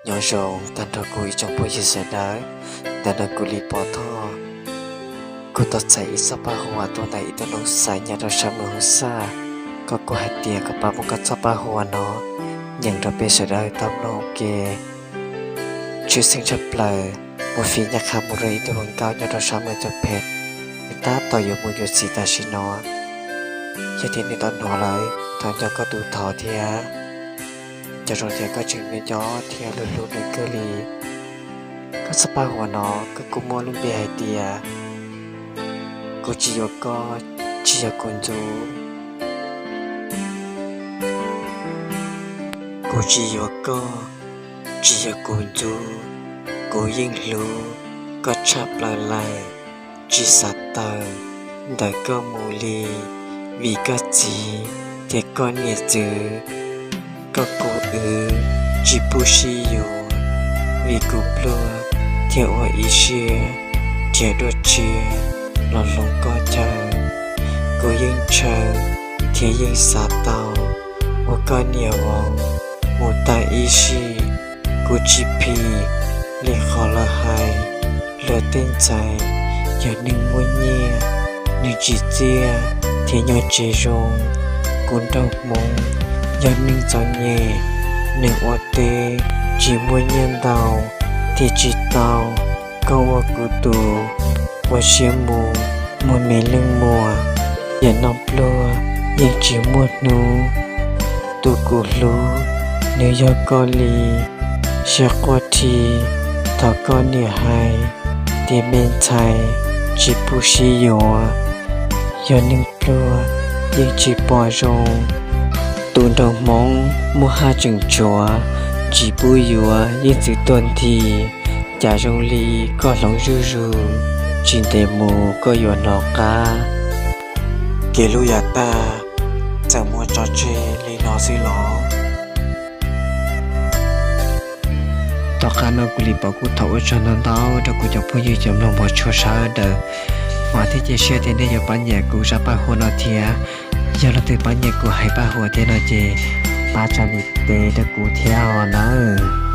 Nyob zoo tag nrho kuv ib tsoom phooj ywg sawv daws, ntawm no kuv Lis Pov Thoj, kuv tau txais ib txoj paj huam tuaj ntawm ib tug noog xaiv nyob rau sab Moos Xaj, koj kuj hais tias kom pab muab koj txoj paj huam no nyeem rau peb sawv daws tau mloog ua ke. Tshwj xeeb tshaj plaws, muaj fij nyaj qha mus rau ib tug hluas nkauj nyob rau sab Moos Xaj Phem, nws tab tom yuav mus yuav txiv tam sim no. Yog tias nws tau hnov lawm, thov nco koj tus thov thiab. Nco zoo tias koj tseem nco thiab hlub hlub nws kawg li. Koj txoj paj huam no koj kuj muaj lub npe hais tias, kuv tsis yuav koj, tsis yog kuv ntxub. Kuv tsis yuav koj, tsis yog kuv ntxub, kuv yeej hlub koj tshaj plaws lawm, tsis xav tawm ntawm koj mus li, vim koj txiv thiab koj niam txwv, koj kuv wb tsis pub sib yuav, vim kuv pluag thiaj ua ib siab nrhiav dua tshiab los hloov koj chaw. Kuv yeej ntshaw thiab yeej xav tau ua koj niam vauv mus tag ib sim. Kuv tsis phim li qhov lawv hais, luag tej ntxhais yog neeg muaj nyiaj, nws tsim txiaj thiab nyob tsev zoo. Kuv nraug hmoob yog neeg txom nyem, nws ua teb tsis muaj nyiaj ntau thiaj tsis tau koj ua kuv tus ua siab mus muag me leej muam. Yam no pluag yeej tsis muaj hnub, tus kuv hlub nws yog koj li. Siab quaj rhi, thov koj niam hais tias me ntxhais tsis pub sib yuav, yog neeg pluag yeej tsis pom zoo. Tus nraug hmoob muaj haj tseem tshuav, tsis pub yuav yeej txwv tuag nthi. Cas zoo li koj hloov zuj zus, tsis ntev mus koj yuav hnov qab. Kev hlub yav tag txawm muaj tso tseg li no xwb los? Tom qab no kuv Lis Pov kuj thov ua tsaug ntau ntau rau kuv cov phooj ywg cov mloog npog tshua sawv daws. Vam thiab cia siab tias nej yuav pab nyiam kuv zaj paj huam no thiab. Yog leej twg pab nyiam kuv hais paj huam thiab no ces pab tsa ntiv tes rau kuv thiab os nawb.